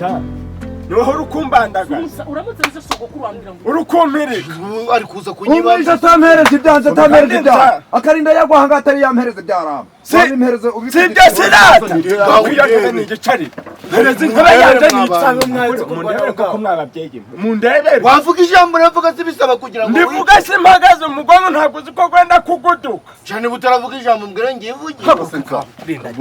Sa niwe uhora ukumbandagaza. Uramutse uzi sogokuru wambwira ngo Uri kumpirika. Ubu ari kuza kunyiba. Umwishe atampereza ibyanjye, atampereza ibyanjye, akarinda yagwa ahangaha atari yampereza ibyaramba. Wabimpereza. Si ibyo sirata iyo ntebe ni igicari. Mpereza intebe yanjye nicaye. Mundebere koko mwababyeyi, mundebere. Wavuga ijambo, uravuga se bisaba kugira ngo Ndivuga se mpagaze? Umugongo ntabwo uzi ko gwenda kuguduka. Cyane butaravuga ijambo, mbwira ngiye vugira.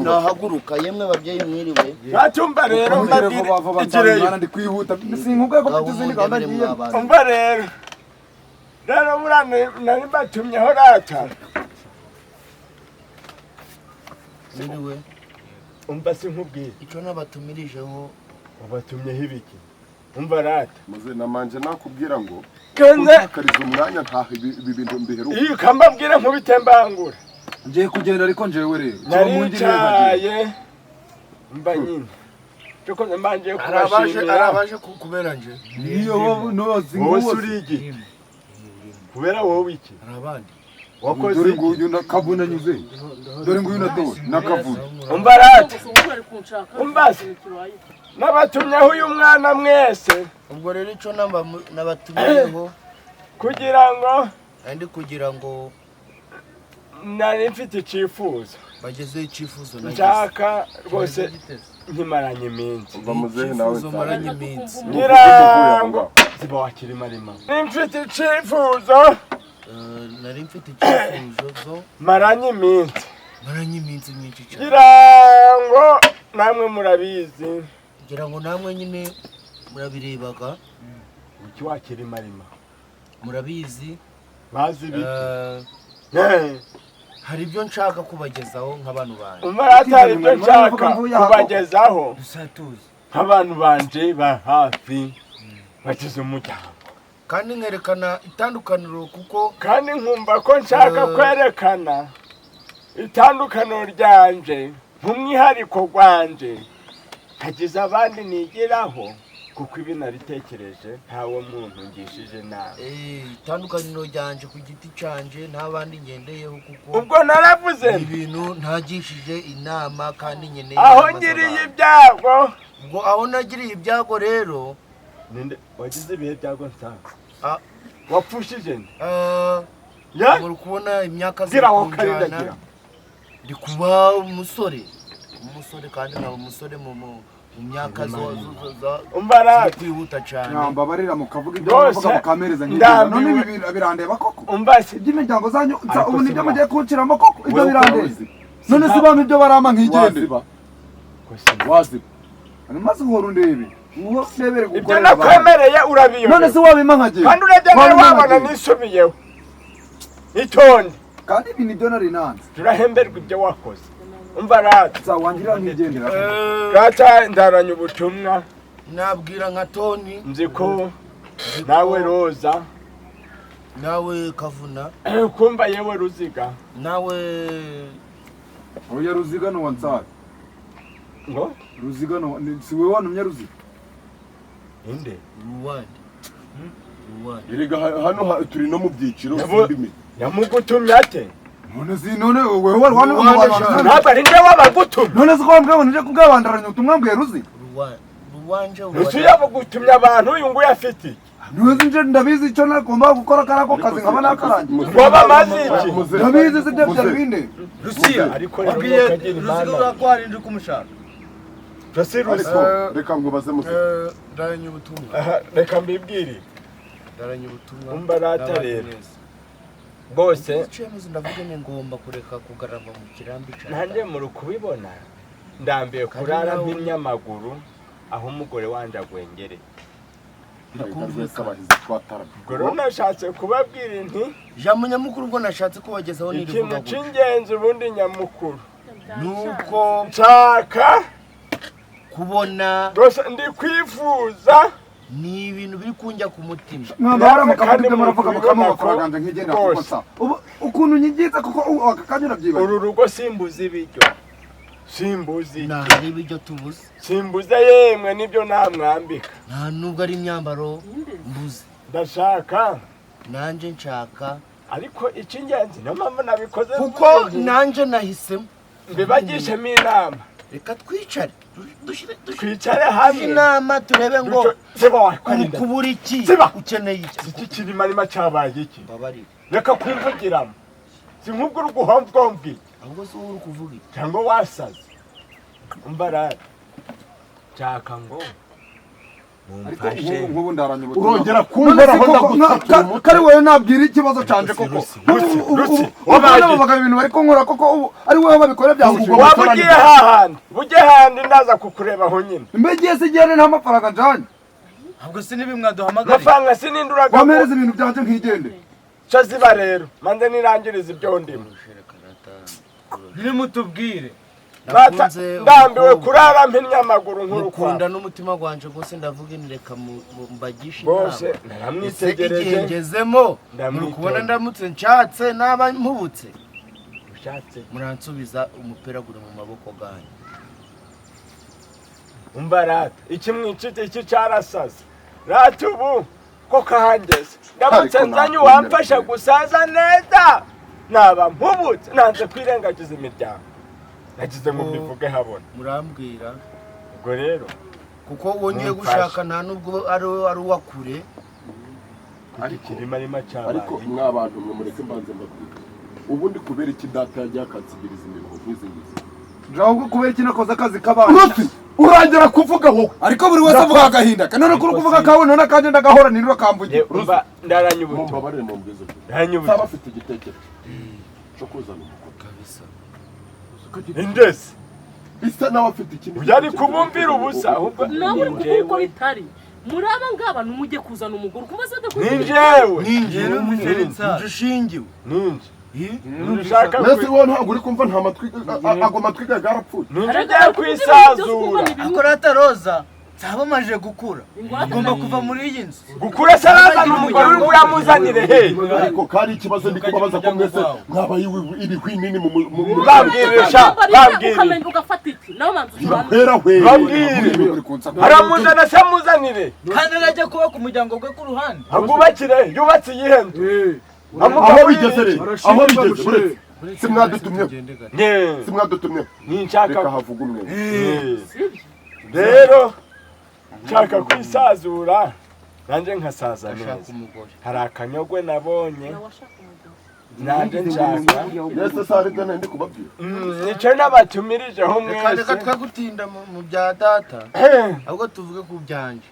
Nahaguruka. Yemwe babyeyi, mwiriwe. Ntacyumva rero, Mbabwire mbabwire vuba vuba. ikireyo. Nzabimana, ndi kwihuta, sinkubwiye ko mfite izindi gahunda ngiye. Umva rero buriya nari mbatumyeho rata. Mwiriwe. Umva, sinkubwiye. Icyo nabatumirijeho. Ubatumyeho ibiki? Umva rata. Muze namanje nakubwira ngo Kenze. utakariza umwanya ntaho ibi bintu mbiheruka. Iyo ukambabwira nkubite mbangura. Ngiye kugenda, ariko njyewe rero kiba mungirire nkagiye. Naricaye mba nyine cyokoze mbanje Arabaje. kubashimira. Arabaje kubera nje. Niyo wowe nozi. Wowe se uri igiti kubera wowe iki? Hari abandi. Wakoze Dore iki? nguyu na kavuna nyuze, dore nguyu na dore na kavuna. Umva rata. Sogokuru ari kunshaka. Umva se. Ikintu kibaye. Nabatumyeho uyu mwana mwese. Ubwo rero icyo nabatumiyeho Kugira ngo andi kugira ngo nari mfite icyifuzo. Bagezeho icyifuzo nagize. Nshaka rwose nkimaranye iminsi. Umva muzehe nawe. Icyifuzo maranye iminsi. Ngira ngo ziba wakirimarima, mfite icyifuzo. Nari mfite icyifuzo zo Maranye iminsi. Maranye iminsi myinshi cyane. Ngira ngo namwe murabizi. Ngira ngo namwe nyine murabirebaga. Iki wakirimarima? Murabizi. Bazi ibiki? Hari ibyo nshaka kubagezaho nk'abantu banjye. Umva ratari, ibyo nshaka kubagezaho Dusatuze. nk'abantu banje ba hafi bagize umuryango. Kandi nkerekana itandukaniro kuko Kandi nkumva ko nshaka kwerekana itandukaniro ryanje nk'umwihariko gwanje nkagize abandi nigiraho, kuko ibi nabitekereje ntawe muntu ngishije inama. Itandukaniro ryanje ku giti canje, nta bandi ngendeyeho kuko Ubwo naravuze ni nti, ibintu ntagishije inama kandi nkeneye aho inama ngiriye z'abantu. ibyago. Ubwo aho nagiriye ibyago rero. Ninde wagize ibihe byago nsanga? Ah. Wapfushije nde? Ya. Muri kubona imyaka Gira aho. ziri kunjyana. Karindagira. Ndi kuba umusore, umusore kandi nkaba umusore mu myaka Umva ziri rata. kwihuta cyane. Mwambabarira mukavuga ibyo Rwose, muvuga, mukampereza nkigenda. None ndambiwe. ibi birandeba koko? Umva se. Iby'imiryango zanyu Ariko ubu nibyo si mugiye kunciramo koko? Ibyo Wowe birandeba. uzi. None se bampa ibyo barampa nkigendera? Waziba. Waziba. Maze uhora undebe, uwo ndebere Ibyo gukorera abantu. nakwemereye urabiyobewe. None se wabimpa nkagenda? Kandi urebye nawe Wabimpa wabona nkagenda. nisubiyeho, itonde. Kandi ibi nibyo nari nanze. Turahemberwa ibyo wakoze. Umva rata. Nzawangira nkigendera. Rata, ndaranye ubutumwa. Nabwira nka Toni. Nzi ko nawe Roza. Nawe Kavuna. Kumva yewe Ruziga. Nawe. Oya, Ruziga ni uwa Nsare. Ngo? Ruziga si wowe wantumye, Ruziga? Inde? Ruwande, Ruwande. Erega hano turi no mu byiciro sindimi. Yamugutumye ate? None si none wowe wari wantumye? Ntabwo ari nde wabagutumye. None se ko wambwiye ngo nije kubwabandaranya ubutumwa mbwiye Ruziga? Ruwanje. Rusi yabugutumye abantu uyu nguyu afite iki? Ntuzi nje, ndabizi icyo nagomba gukora, kari ako kazi nkaba nakarangiye. Ngo bamaze iki? Ndabizi si byo byari bindeba. Rusiya. Ariko rero Wabwiye mukagira Ruziga imana. ko hari indi kumushaka. Rusi, Rusi. Ariko reka nkubaze muze. Ndaranye ubutumwa. Aha, reka mbibwirire. Ndaranye ubutumwa. Umva rata N'abandi rero. mwese. Bose. Icyemezo ndavuga ni ngomba kureka kugarama mu kirambi cyane. Nanjye muri kubibona ndambiye Kandi kurara nawe- mpinnye amaguru aho umugore wanjye agwengereye. Rwese abahizi twataramye. Ubwo rero nashatse kubabwira inti Ijambo nyamukuru ubwo nashatse kubagezaho ikintu nirivuga gutya. cy'ingenzi ubundi nyamukuru Nuko nshaka kubona rwose ndi kwifuza. Ni ibintu biri kunjya ku mutima. Mwambara mukavuga Kandi ibyo muravuga, muri mukamuha kubibona amafaranga ko yanjye nkigendera kuko rwose. sa ubu ukuntu nyigize kuko ubu aka kanya urabyibagiwe. Uru rugo simbuze ibiryo, simbuze iki. Nta ibiryo tubuze. Simbuze yemwe n'ibyo namwambika. Nta nubwo ari imyambaro mbuze. Ndashaka. Nanjye nshaka. Ariko icy'ingenzi niyo mpamvu nabikoze Kuko mvuze nti nanjye nahisemo mbibagishemo inama. Reka twicare. Dushyire Twicare hamwe. inama turebe ngo Ziba uri wakwarinda. kubura iki, Ziba. ukeneye iki. Iki kirimarima cyabaye iki? Mbabarire. Reka kumvugiramo. Si nk'ubwo uri guhomvwombwa iki Ahubwo si wowe uri kuvuga iki? Cyangwa wasaze. Umva rero, nshaka ngo Ariko mumfashe. nk'ubu ndaranye ubutumwa. Urongera None se kunkoraho, koko, ndagusatura umutwe. kari wowe nabwira ikibazo canje koko? Rusi, Rusi, Rusi, Ubu wabaye n'abo bagabo ibintu bari kunkora koko, ubu ari wowe babikora byagushimisha? Waba ugiye hahandi, ujye hahandi, ndaza kukureba aho nyine. Mbe se igende nta mafaranga njanye? Ahubwo si nibi mwaduhamagariye? Amafaranga sininduraga. Wampereza ibintu byanje nkigende. Cyo ziba rero, manze nirangirize ibyo ndimo. Nimutubwire. Bata, Nakunze ndambiwe umukobwa. kurara mpinnye amaguru Mukunda nk'urukwavu. n'umutima gwanje rwose. Ndavuga nti reka mbagishe Bose inama. Ese naramwitegereje. igihe ngezemo muri Ndamwitegereje. kubona ndamutse nshatse naba mpubutse? Ushatse. Muransubiza umupira guri mu maboko ganyu. Umva rata, iki mwicite iki cyarasaze rata, ubu ko kahangeze ndamutse Ariko nzanye nakwemera uwamfasha pe. gusaza neza naba mpubutse. Nanze kwirengagiza imiryango, nagize ngo mbivuge habona. Murambwira. Ubwo rero Kuko wongeye mumfashe. gushaka nta nubwo ari uwa kure. Ariko ikirimarima cyabaye. Ariko mwa bantu mwe, mureke mbanze mbabwire. Ubundi kubera iki data yagiye akansigiriza imiruho nk'izi ngizi? Ahubwo kubera iki nakoze akazi k'abandi? Rusi, urangira kuvuga wowe. Ariko buri wese avuga agahinda ke. None kuri kuvuga kawe, none akanje ndagahora nirura kamvugira. Umva, ndaranye ubutumwa. Mumbabarire mumbwize ukuri. Ndaranye Saba ubutumwa. afite igitekerezo cyo kuzana umukobwa. Kabisa. Indesi. Bisa nawe afite ikindi Uyu ari gitekerezo. kubumvira ubusa ahubwo. Nawe uri kuvuga uko bitari muri aba ngaba, numujye kuzana umugore ukumaze. Ni njyewe. Ninjye ushingiwe. Ninjye ushaka. Mbese wowe ntabwo uri kumva? Nta matwi ago matwi garapfuye. Ninjye ugiye kwisazura. Ariko rata Roza, nzaba amaze gukura, ugomba kuva muri iyi nzu. Gukura se arazana umugore, uri buyamuzanire he? Ariko kari ikibazo ndi kubabaza, ko mwese mwabaye ibihwinini mu Bambwirisha, bambwira. Ukamenya ugafata iki nawe manza usobanure. Hera hwera. Babwire. Aramuzana se amuzanire? Kandi arajya kubaka umuryango gwe ku ruhande. Agubakire, yubatse iyihe nzu? Aho bigeze rero, aho bigeze, uretse si mwadutumyeho, si mwadutumyeho, Ninshaka. reka havuga umwe. Rero nshaka kwisazura nanjye nkasaza Ashaka neza. umugore. Hari akanyogwe nabonye. Nawe ashaka umugore. Nanjye nshaka. Mbese sare ibyo nari ndi kubabwira? Nicyo nabatumirijeho Reka reka mwese. twe gutinda mu bya data, ahubwo tuvuge ku byanje.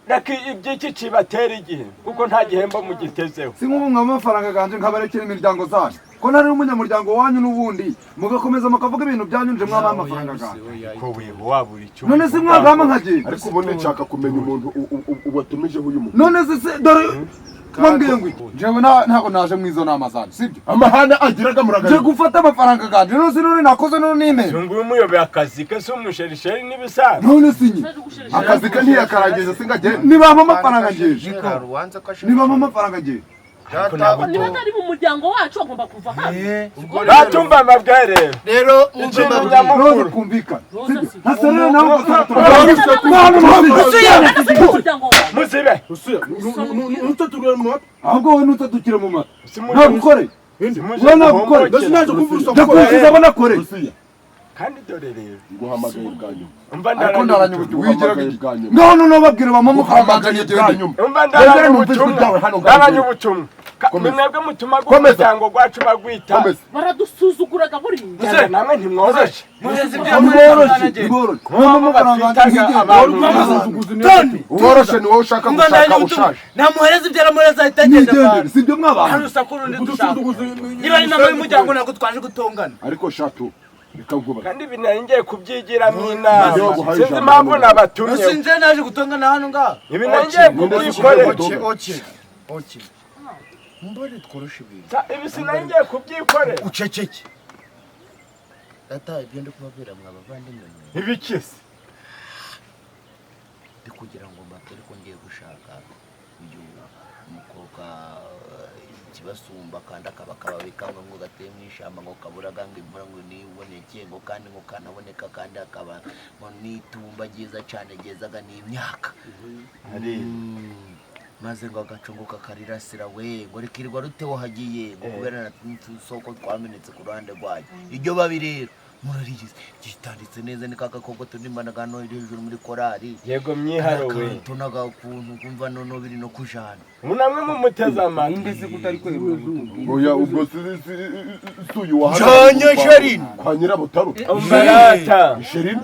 Reka iby'iki kibatera igihe, kuko nta gihembo mugitezeho. Si nk'ubu mwaba amafaranga ganje nkabarekera imiryango zanyu, ko ntari umunyamuryango wanyu n'ubundi, mugakomeza mukavuga ibintu byanyu, nje mwaba amafaranga ganje? Ko wewe wabura icyo None se mwagamba nkagenda? Ariko ubundi nshaka kumenya umuntu watumijeho uyu muntu. None se dore mwambwiye ngo iki? Jewe ntabwo naje mu izo nama zanyu, sibyo? Amahane agiraga Nje muragana. gufata amafaranga ganje. None se none nakoze none nimere? Zungu umuyobeye akazi ke si umusherisheri n'ibisanzwe. None sinye Akazi ke ntiyakarangiza, singagenda. Nibampa amafaranga ngeje. Uwanze ko ashaka. Nibampa amafaranga ngeje. Data. Niba atari mu muryango wacu agomba kuva hano. Ubwo rero Batumva amabwire rero. Rero mwumve Ikintu mbabwire. nyamukuru. Roza, kumvikana. Roza Sibyo? si- Ntaserere nawe ugasanga Mu muryango wawe. Muzibe. Ahubwo wowe nutadukire mu mata ntabwo Simuje wowe ntabwo. guhombokera. Ndakwishyuza abo nakore. Rusiya, Kandi dore rero, nguhamagaye bwa nyuma. Umva, Ariko ndaranye ndaranye ubutumwa. ubutumwa wigiraga Nguhamagaye iki? bwa nyuma. Ngaho noneho babwire bampa amafaranga Nguhamagaye ngende. bwa nyuma. Umva, Wongere ndaranye numve ijwi ubutumwa. ryawe hano. Ndaranye ubutumwa. Komeza. Ni mwebwe mutuma Komeza. umuryango gwacu bagwita. Komeza. Baradusuzuguraga buriya. Muze namwe ntimworoshe. Murezi ibyo. Nibworoshe, nibworoshe, mwampa amafaranga Batwitaga nkigende. abantu. Toni. Uworoshe ni wowe ushaka Umva, gushaka ndaranye ubutumwa. ushaje. Namuhereza ibyo aramuhereza, ahita agenda. Nigendere. Bana. Sibyo Hari mw'abantu? urusaku rundi dushaka. Niba ari inama y'umuryango, ntabwo twaje gutongana. Ariko shatu, reka nkubaze. Kandi ibi nari ngiye kubyigiramo inama. Ninde waguhaye Sinzi ijambo impamvu hano? nabatumye. Sinje naje gutongana hano ngaha. Ibi nari ngiye kubyikorera. Oke, oke, oke, mbone tworoshe ibintu. Ibi sinari ngiye kubyikorera. Uceceke data, ibyo ndi kubabwira mwa bavandimwe mwe. Ibikisi. Ndi kugira ngo mbabwire ko ngiye gushaka uyu mukobwa, ikibasumba, kandi akaba akababi kamwe ngo gateye mu ishyamba, ngo kaburaga ngo imvura ngo niboneke, ngo kandi ngo kanaboneka, kandi akaba ngo n'itumba ryiza cyane ryezaga n'imyaka. Maze ngo agacungo kakarirasira we, ngo rikirirwa rute wahagiye, ngo kubera na soko twamenetse ku ruhande rwayo. Iryo babi rero Murarigize gitanditse neza, ni kagakobwa turimbanaga hano hejuru muri korari. Yego myiharo we. Kantonaga ukuntu kumva noneho biri no kujana. Munamwe mumuteze amatwi. Ninde se kutari kwemera ngo Oya, ubwo si uyu Njanye Sherina. Kwa Nyirabutaru. Umbarata. Sherina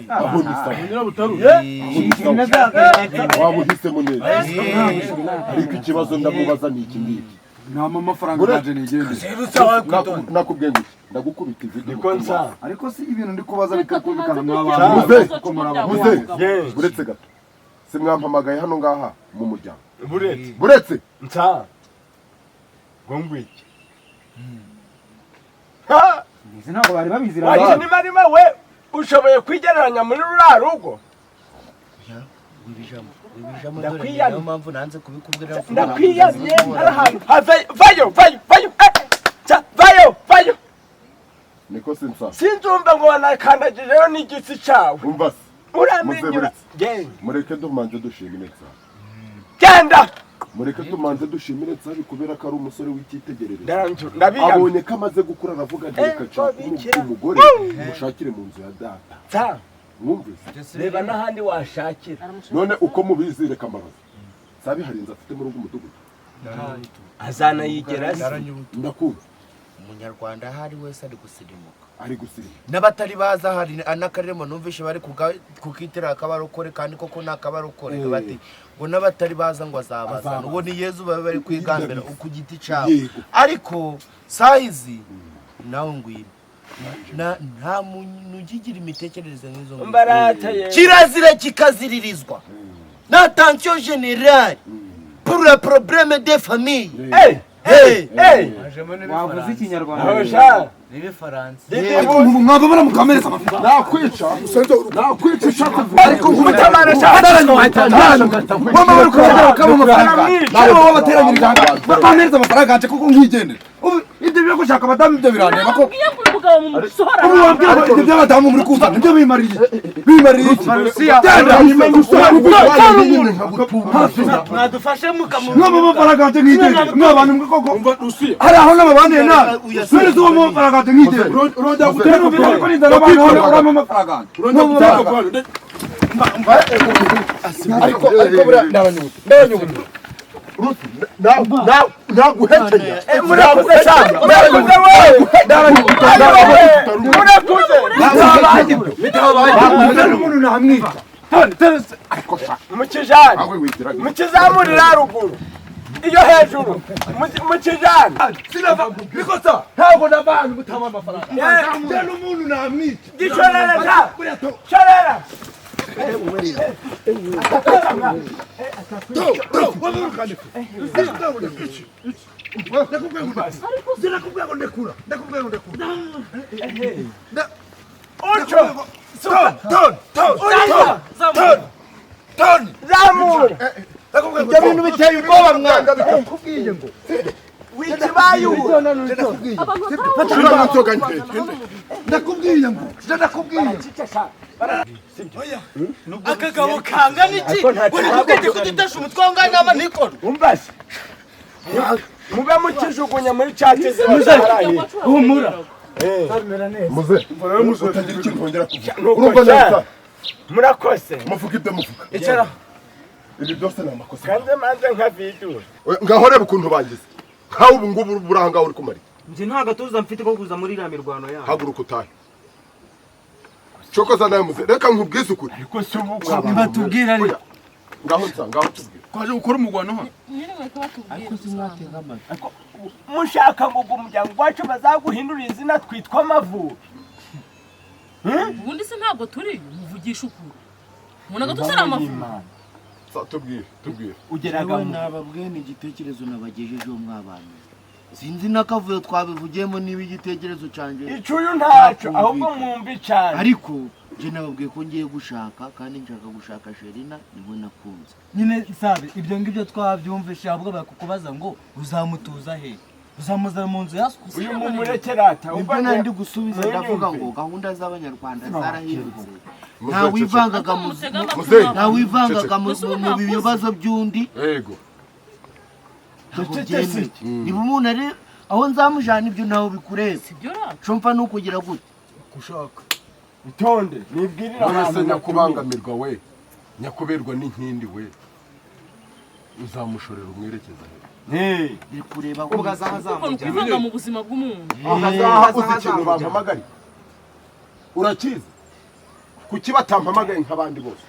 aho ni sawa. Nyirabutaru. Waba uhisemo neza, ariko ikibazo ndamubaza ni iki ngiki. Nta amafaranga ganje nigendere. Nakubwiye ngo iki? Ndagukubita ivi. Niko nsa. Ariko si ibintu ndi kubaza Reka bitakumvikana tubanze mw'abantu. Muze. Kuko muri abagabo. Muze. Ye. Buretse gato, si mwampamagaye hano ngaha mu muryango? Buretse. Buretse. Nsa. Ngo ngwiki. Ha! Izi ntabwo bari babizi. Waje ni marima we ushoboye kwigereranya muri ruriya rugo. Wibijamo, wibijamo, dore Ndakwiyamye. niyo mpamvu nanze kubikubwira. Ndakwiyamye arahantu have vayo vayo vayo, eh, vayo vayo. Niko sinsa. Sinzumva ngo wanakandagijeyo n'igitsi cawe. Umva se. Uramenyura. Muze. Genda. Mureke tumanze dushimire Nsabi. Genda. Mureke tumanze dushimire Nsabi kubera ko ari umusore w'icyitegererezo. Ndabiyamye. Abonye ko amaze gukura aravuga ati reka nshake bikira. umugore mushakire mu nzu ya data. Nsa. Mwumvise? Reba n'ahandi washakira. None uko mubizi, reka mbabaze. Nsabi hari inzu afite muri uwo mudugudu? Azanayigera se. Ndakumva. Umunyarwanda ahari wese ari gusirimuka. Ari gusirimuka. N'abatari baza hari n'akarimo numvishe bari kukitira akabarokore, kandi koko ni akabarokore, bati ngo n'abatari baza ngo azabaza. Uwo ni Yezu babe bari kwigambira ku giti cyabo. Ariko sayizi nawe ngwino, nta muntu ugigira imitekerereze nk'izo ngizo. Mbarata ye. Kirazira kikaziririzwa na tension générale pour le problème des familles. Eh, Hey! eh. Wavuze ikinyarwanda. Ahosha. N'ibifaransa. Ariko ubu mwaba baramukamereza amafaranga. Nakwica. Nakwica ushaka kuvuga. Ariko Mutamana sha. Mama bari kubagera kama amafaranga. Nawe wowe bateranyirije aha. Bamereza amafaranga yanje kuko nkigendera. Ubu ibyo byo gushaka abadamu ibyo birandeba ko Nababwiye ngo uyu mugabo mumusohora. ubu wabwira ngo ibyo by'abadamu muri kuza nibyo bimariye iki? Bimariye iki? Genda. Mwadufashe mukamu. Mwaba amafaranga yanje nkigendera. Mwa bantu mwe koko. Umva Rusiya. Hari aho n'ababaniye nabi. None se uwo mu mafaranga yanje nkigendera. Urongera gutera Rero ufite ariko n'inzara abantu uramo amafaranga yanje. Urongera gutera akavano. Ariko buriya ndabanyubuta. Ndabanyubuta. Rusi, naguhekenya. Murakuze cyane. Murakuze we. Murakuze. Bitabaye. N'umuntu namwica. Mukijana. Awe wigiraga. Mukizamurira haruguru. Iyo hejuru. Mukijana. Sinava niko sa ntabwo n'abantu mutama amafaranga. Genda n'umuntu namwica. Gichorera sha. Chorera. Ucho. Zamura. Ibyo bintu biteye ubwoba mwana. Ndakubwiye ngo Wikibayura. ndakubwiye ngo ndakubwiye. Akagabo kangana iki? Uri kubwenge kudutesha umutwe aho ngaho inama ntikora. Umva se. Mube mukijugunya muri cya kiziba. Humura. Muze. Utagira ikintu wongera kuvuga. Nuko Urumva cyane. neza. Murakose. Muvuga ibyo muvuga. Icara. Ibi byose ni amakosa. Kanze manze nka vidura. Oya, ngaho reba ukuntu bangize. Nkawe ubu ngubu buri aha ngaho uri kumara iki? Nje nta gatuza mfite ko kuza muri iriya mirwano yabo. Haguruka utahe. Cokoza nawe muze. Reka nkubwize ukuri. Ariko si ubu. Nibatubwira ariko. Ngaho nsa, ngaho tubwire. Twaje gukora umugwano hano. Nyine mureke batubwire. Mushaka ngo ugu muryango wacu bazaguhindura izina twitwa Amavubi. Ubundi se ntabwo turi muvugisha ukuri. Umuntu agatusara amavubi. Sa, tubwire, tubwire. Ugeraga mu Nababwiye ni igitekerezo nabagejejeho mw'abantu. Sinzi n'akavuyo twabivugiyemo niba igitekerezo cyanjye icuyu ntaco ahubwo mwumva icane. Ariko nje nababwiye ko ngiye gushaka, kandi nshaka gushaka Sherina niwe nakunze. Nyine sabe ibyo ngibyo twabyumvishe, ahubwo bakukubaza ngo uzamutuza he? Uzamuzana mu nzu ya so? Uyu mumurekerata Nibyo nari ndi gusubiza, ndavuga ngo gahunda z'abanyarwanda zarahindutse. Nta wivangaga mu nta wivangaga mu bibazo by'undi. Yego. Ntabwo byemewe. Niba umuntu ari aho nzamujana ibyo ntawe bikureba. Sibyo rata. Cyo mfa ni ukugira gute? Ushaka. Itonde nibwirira None se nyakubangamirwa we, nyakuberwa n'inkindi we, uzamushorera umwerekeza he? Kureba Ubwo azaha Ukuntu kwivanga mu buzima bw'umuntu. Ahazaha uzi ikintu bampamagariye? Urakizi? Kuki batampamagaye nk'abandi bose?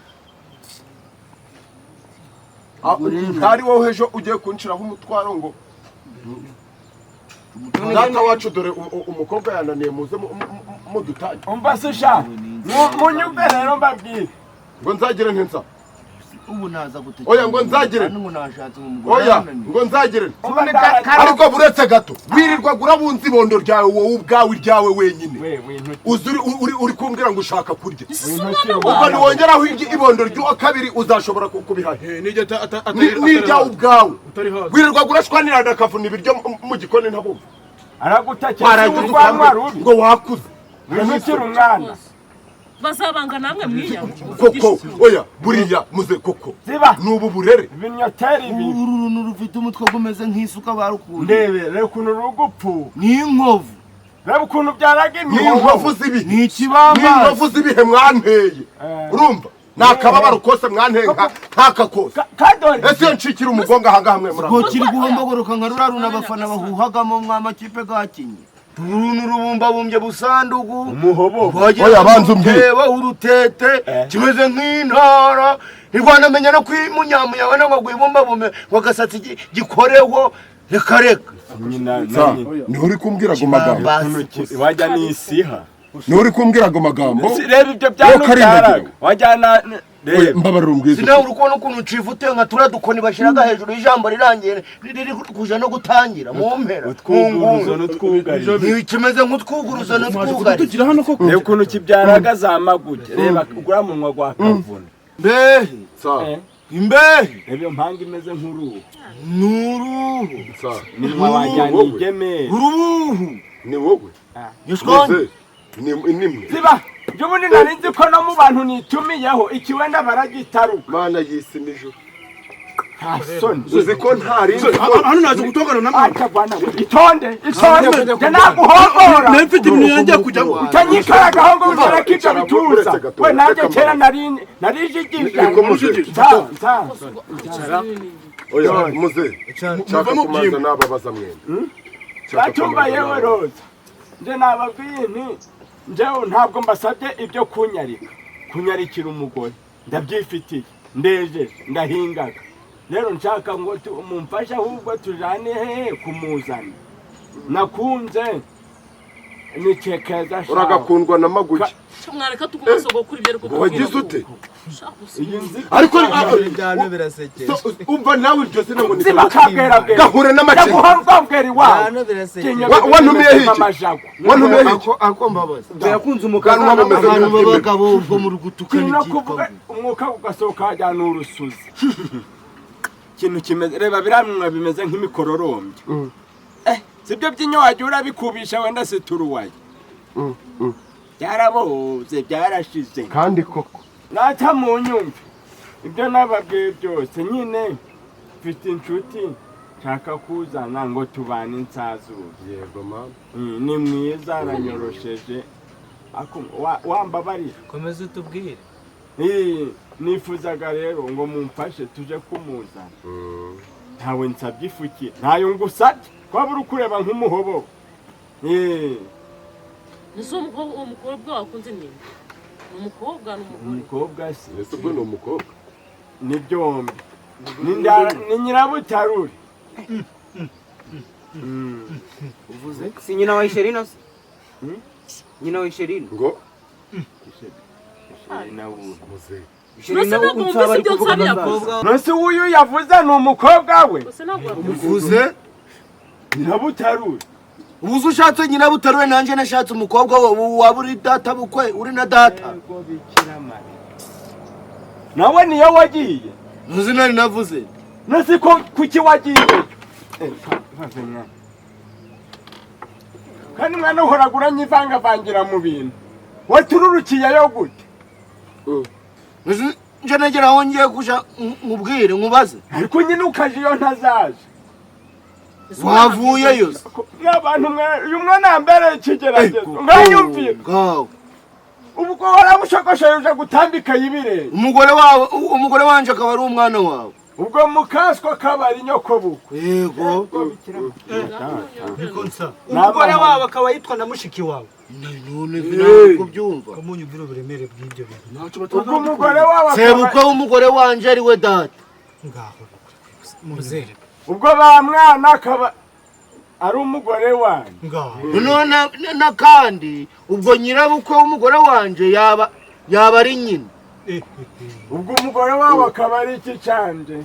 Ntari wowe ejo ugiye kunshiraho umutwaro ngo data wacu dore umukobwa yananiye muze mudutanye. Umva se sha, munyumve rero mbabwire. Ngo nzagire ntinsa. Ubu naza gutekera. Oya ngo nzagire. Hano nashatse umugore. Oya ngo nzagire. Ariko buretse gato wirirwa gurabunza ibondo ryawe wowe ubwawe iryawe wenyine. Uzi uri kumbwira ngo ushaka kurya. Ubwo niwongeraho ibondo ry'uwa kabiri uzashobora kubihaha. Nijya ubwawe. Wirirwa gurashwanira ndakavuna ibiryo mu gikoni ntabumva. Aragutakira urwanwa rubi. Ngo wakuze. Winukira umwana. Bazabanga namwe mwiya. Koko oya buriya muze koko. Nubu burere. Ibinyoteri ibi. Uru rufite umutwe gumeze nk'isuka barukuye. Ndebe reba ukuntu rugupfu. Ni inkovu. Reba ukuntu byaraga imihovu. Ni inkovu z'ibihe. Ni ikibamba. Ni inkovu z'ibihe mwanteye. Urumva? Nakababaro kose mwantenka ntaka kose. Ese iyo nshikira umugongo aha ngaha mwe murabona. Ngo kiri guhombogoroka nka rura runabafana bahuhagamo mwa makipe gakinye. Uruntu rubumbabumbye busandugu umuhobo. Oya banza umbwire. Urutete kimeze nk'intara ntirwanamenya no kwimunyamunya wena ngo gwibumbabume ngo agasatsi gikoreho reka reka. Niho uri kumbwira ago magambo. Wajya n'isiha. Niho uri kumbwira ago magambo. Reba ibyo byanu wajyana. Mbabarira umbwize. Sinawe uri kubona ukuntu ncivute nka tura dukoni bashiraga hejuru y'ijambo rirangiye riri kuja no gutangira mu mpera. Utwuguruzo n'utwugarizo. Ni kimeze nk'utwuguruzo n'utwugarizo. Reba ukuntu kibyaraga za maguge. Reba ugura munwa gwa kavuna. Mbehe. Imbehe. Reba mpanga imeze nk'uruhu. N'uruhu. Ni wajyana igemere. Uruhu. Ni wowe. Nyushkonye. Ni nimwe. Ziba. Jubundi nari nzi ko no mu bantu nitumiyeho ikiwenda baragitaruka. Mana y'isi n'ijuru. Nta soni. Uzi ko ntari hano naje gutongana namwe. Akagwana itonde itonde nge naguhogora. Nari mfite ibintu yanjye kujya utanyikaragaho ngo utaraka ibyo bituza. We nanjye kera narijigije. Oya muze. Nshaka kumanza nababaza mwene. Batumva yewe Roza. Nje nababwiye nti njyewe ntabwo mbasabye ibyo kunyarika. Kunyarikira umugore ndabyifitiye ndejeje ndahingaga. Rero nshaka ngo mumfashe ahubwo tujane hehe kumuzana. Nakunze nicekeza. Uragakundwa na maguge. Mwareka tukumasogo kuri ibyo ariko wagize ute? Ariko byano birasekeje. Umva nawe iryo zina ngo ni gahure n'amacenga. Gahure iwawe. Wantumiye hiki? Wantumiye hiki? Ako mbabaza. Yakunze umukazana abantu b'abagabo ubwo muri gutukana ibyitwa. Umwuka ugasohoka hajyana urusuzi. Ikintu kimeze reba biramwe bimeze nk'imikororombya. Sibyo byinyo wagiye urabikubisha wenda se turuwaye. Byaraboze byarashize. Kandi koko. Nata mu nyumve. Ibyo nababwiye byose nyine mfite inshuti nshaka kuzana ngo tubane insazura. Yego mama. Ni mwiza aranyorosheje. Wambabarira. Komeza utubwire. Nifuzaga rero ngo mumfashe tuje kumuzana. Ntawe nsabye ifuki. Ntayo ngusabye. Kwaba uri kureba nk'umuhobo. Nizo umukobwa wakunze nini? Ni umukobwa ni umugore? Umukobwa se. Ese ubwo ni umukobwa? Ni byombi. Ni nyirabutarure. Uvuze? Si nyina wa Isherina se? Nyina wa Isherina. Ngo? Isherina wuhe? Muze. Isherina unsaba ariko kuvuga. Nose uyu yavuze ni umukobwa we. Uvuze? Nyirabutarure. Ubuze ushatse nyirabutarure nanje nashatse umukobwa waba uri data bukwe uri na data. Nawe niyo wagiye. Ntuzi nari navuze. Nasi ko kuki wagiye? Kandi mwana uhoragura nyivangavangira mu bintu. Watururukiyeyo gute? Nje negera aho ngiye kuja nkubwire nkubaze. Ariko nyine ukaje iyo ntazaje. Wavuyeyo se? N'abantu mwe, uyu mwana yambereye ikigeragezo. Mwanyumvira. Ngaho. Ubwo waramushogosheje uje gutambika ibirenge. Umugore wawe, umugore wanje akaba ari umwana wawe. Ubwo mukaswa akaba ari nyokobukwe. Yego. Niko nsa. Umugore wawe akaba yitwa na mushiki wawe. None vinari kubyumva. Kamunyumvira uburemere bw'ibyo bintu. Ubwo umugore wawe akaba Sebukwe w'umugore wanje ari we data. Ngaho muzere. Ubwo ba mwana akaba ari umugore wanjye. Ngaho. None nakandi ubwo nyirabukwe w'umugore wanje yaba ari nyina. Ubwo umugore wawe akaba ari iki canje?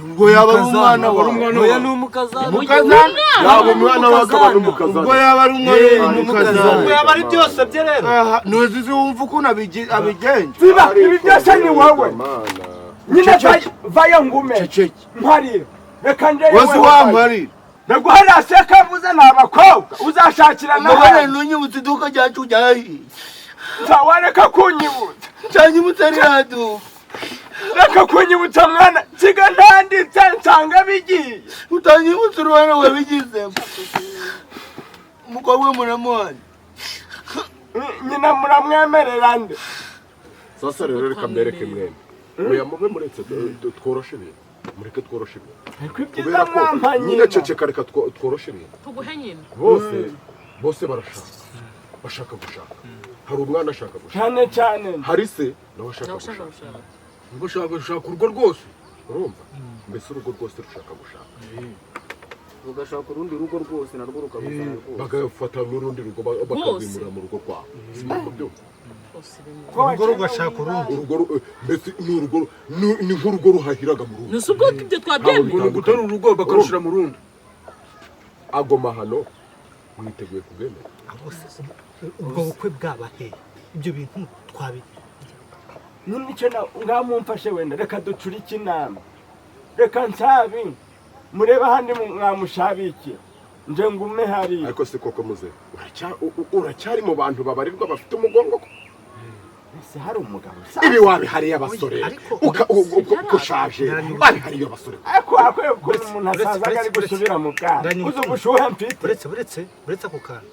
Ubwo yaba ari umwana wawe. Oya ni umukazana. Umukazana? Yaba umwana wawe akaba ari umukazana. Ubwo yaba ari umwana w'umukazana. Ubwo yaba ari byose bye rero. Aha, ntuzi wumva ukuntu abigenje. Ziba, ibi byose ni wowe. Nyine vayo ngume. Mparira. Reka nje Wese wamparira. Ndaguharira sekavuze ni abakobwa uzashakira Mubone n'abandi. ntunyibutse iduka ryacu ryahiye. Nzawareka kunyibutsa. Cyanyibutse ririya duka. Reka kunyibutsa mwana, nsiga ntanditse nsanga bigiye. Utanyibutse uruhare wabigizemo. Umukobwa muramuhana. Nyina muramwemerera nde? Sasa rero reka mbereke mwene. Oya mube muretse tworoshe ibintu. Mureke tworoshe ibintu. Kubera ko nyine ceceka reka tworoshe ibintu. Tuguhe nyina. Bose barashaka. Bashaka gushaka. Hari umwana ashaka gushaka. Cyane cyane. Hari se nawe ashaka gushaka. Ngo ushaka gushaka urugo rwose. Urumva? Mbese urugo rwose rushaka gushaka. Ugashaka urundi rugo rwose narwo rukagusana rwose. Bagafata n'urundi rugo bakagwimura mu rugo rwabo. Siko byumva. Urugo rugashaka urundi. Urugo mbese ni urugo ni nk'urugo ruhahiraga mu rugo. Nuse ubwo ibyo twabyemeye. Gutera urugo bakarushira mu rundi. Agoma hano mwiteguye kubyemera. Ubwo bukwe bwaba he? Ibyo bintu twabi. Nyine icyo ngamumfashe wenda reka ducurike inama. Reka nsabi murebe ahandi mwamushabiki. Nje ngume hariya. Ariko se koko muze uracyari mu bantu babarirwa bafite umugongo ko? Ese hari umugabo ibi wabihariye abasore ukushaje wabihariye abasore. Ariko akwiye ukuntu umuntu asazaga ari gusubira mu bwana. Uzi ubushuhe mfite. Uretse ako kantu.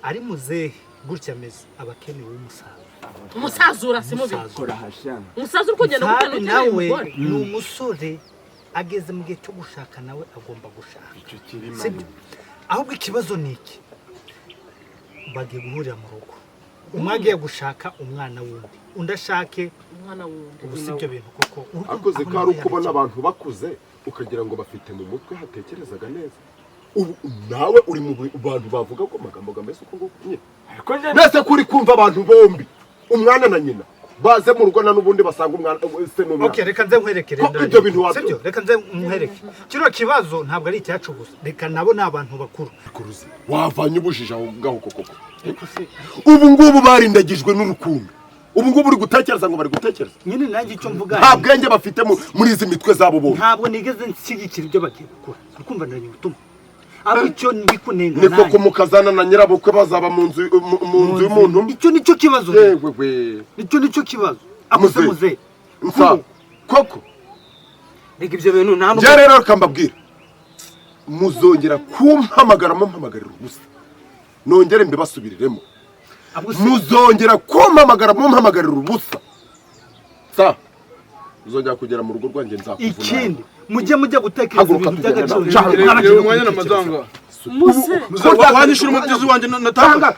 Ari muzehe gutya ameze abakenewe w'umusaza. Umusaza urasi mubi. Umusaza uri kugenda gutya nawe ni umusore ageze mu gihe cyo gushaka nawe agomba gushaka. Ahubwo ikibazo ni iki? Bagiye guhurira mu rugo. Umwe agiye gushaka umwana wundi, undi ashake umwana wundi. Ubu si ibyo bintu koko. Akoze ko ari ukubona abantu bakuze ukagira ngo bafite mu mutwe hatekerezaga neza. Ubu nawe uri mu bantu bavuga ko amagambo gameze uko nguko nyine. Nese kuri kumva abantu bombi umwana na nyina baze mu rugo na n'ubundi basanga umwana se n'umwana. Okay, reka nze nkwerekere. Ibyo bintu wabyo. Sibyo, reka nze nkwereke. Kino kibazo ntabwo ari icyacu gusa. Reka nabo ni abantu bakuru. Wavanye ubujiji aho ngaho koko. Ubu ngubu barindagijwe n'urukundo. Ubu ngubu uri gutekereza ngo bari gutekereza. Nyine nanjye icyo mvuga. Nta bwenge bafite muri izi mitwe zabo bombi. Ntabwo nigeze nshyigikira ibyo bagiye gukora. Urukumva ndanye ubutumwa. Abo icyo ndi kunenga niko kumukazana na nyirabukwe bazaba mu nzu y'umuntu. Icyo nicyo kibazo. Yewe we. Icyo nicyo kibazo. Akose muze. Nsa koko. Reka ibyo bintu nta nubwo. Rero reka mbabwira. Muzongera kumpamagara mumpamagarira ubusa. Nongere mbibasubiriremo. Muzongera kumpamagara mumpamagarira ubusa. Sa uzongera kugera mu rugo rwanjye nzakuvuna. Ikindi mujye mujya gutekereza ibintu by'agaciro. Umwanya n'amazanga. Muze wanyishura umubyizi wanjye natanga.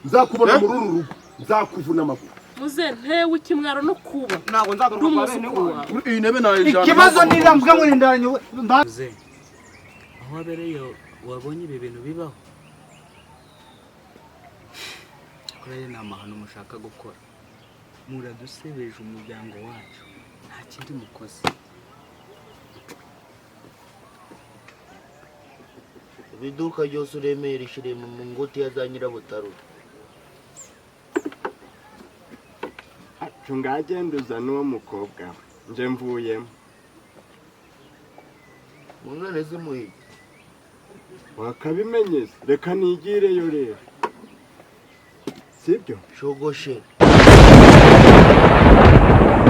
Nzakubona muri uru rugo. Nzakuvuna amaguru. Muze ntewe ikimwaro no kuba. Ntabwo nzagaruka kwa bene wanyu. Iyi ntebe nayijana. Ikibazo ni rambwa ngo nindanye. Muze aho wabereye wabonye ibi bintu bibaho. Kuri ni amahano mushaka gukora. Muradusebeje umuryango wacu. Nta kindi mukoze. Ibiduka byose uremera ishire mu ngoti ya za Nyirabutaro. Cunga n'uwo mukobwa we. Nje mvuyemo. Munone zimuhiye. Wakabimenyeza reka nigireyo rero. Sibyo? Shogoshe.